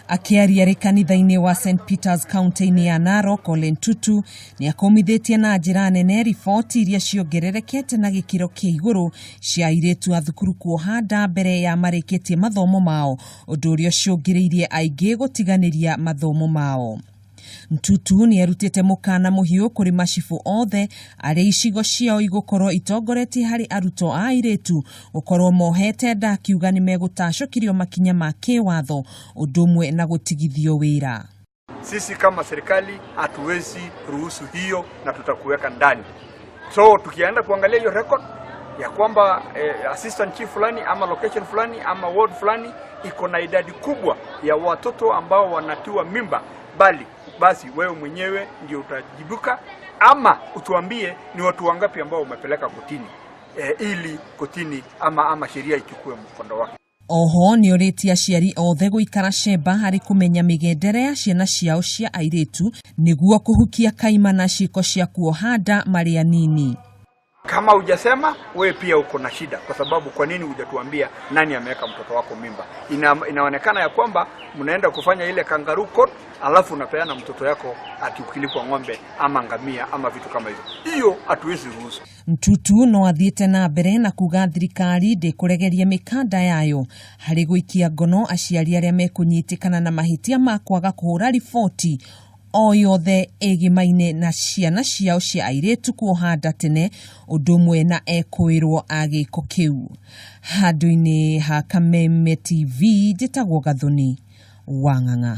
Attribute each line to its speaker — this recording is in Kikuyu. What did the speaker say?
Speaker 1: Akĩaria arĩ kanitha-inĩ wa St Peters kaunti-inĩ ya Narok, Ole Ntutu nĩ akũmithĩtie na njĩra nene riboti iria ciongererekete na gĩkĩro kĩa igũrũ cia airĩtu a thukuru kuoha nda mbere ya marĩkĩtie mathomo mao, ũndũ ũrĩa ũcũngĩrĩirie aingĩ gũtiganĩria mathomo mao. Ntutu nĩ arutĩte mũkana mũhiũ kũrĩ macibũ othe arĩa icigo ciao igũkorwo itongoretie harĩ arutwo a airĩtu gũkorwo mohete nda, akiuga nĩ megũtacũkĩrio makinya ma kĩwatho ũndũ ũmwe na gũtigithio wĩra.
Speaker 2: Sisi kama serikali hatuwezi ruhusu hiyo na tutakuweka ndani. So tukienda kuangalia hiyo record ya kwamba assistant chief fulani ama location fulani ama ward fulani iko na idadi kubwa ya watoto ambao wanatiwa mimba, bali basi wewe mwenyewe ndio utajibuka ama utuambie ni watu wangapi ambao umepeleka kotini ili kotini ama sheria ichukue mkondo wake.
Speaker 1: Oho nĩ orĩtie aciari othe gũikara cemba harĩ kũmenya mĩgendere ya ciana ciao cia airĩtu nĩguo kũhukia kaimana ciĩko cia kuoha nda marĩ anini.
Speaker 2: Kama hujasema wewe pia uko na shida, kwa sababu kwa nini hujatuambia nani ameweka mtoto wako mimba? Inaonekana ya kwamba mnaenda kufanya ile kangaroo court, alafu unapeana mtoto yako ati ukilipwa ng'ombe ama ngamia ama vitu kama hizo. Hiyo hatuwezi ruhusu.
Speaker 1: Ntutu no athiĩte na mbere na kuga thirikari ndĩkũregeria mĩkanda yayo harĩ gũikia ngono aciari arĩa mekũnyitĩkana na mahĩtia ma kwaga kũhũra riboti o yothe ĩgĩmaine na ciana ciao cia airĩtu kuoha nda tene, ũndũ ũmwe na ekũĩrwo a gĩko kĩu. Handũ-inĩ ha Kameme TV, njĩtagwo Gathoni Wang'ang'a.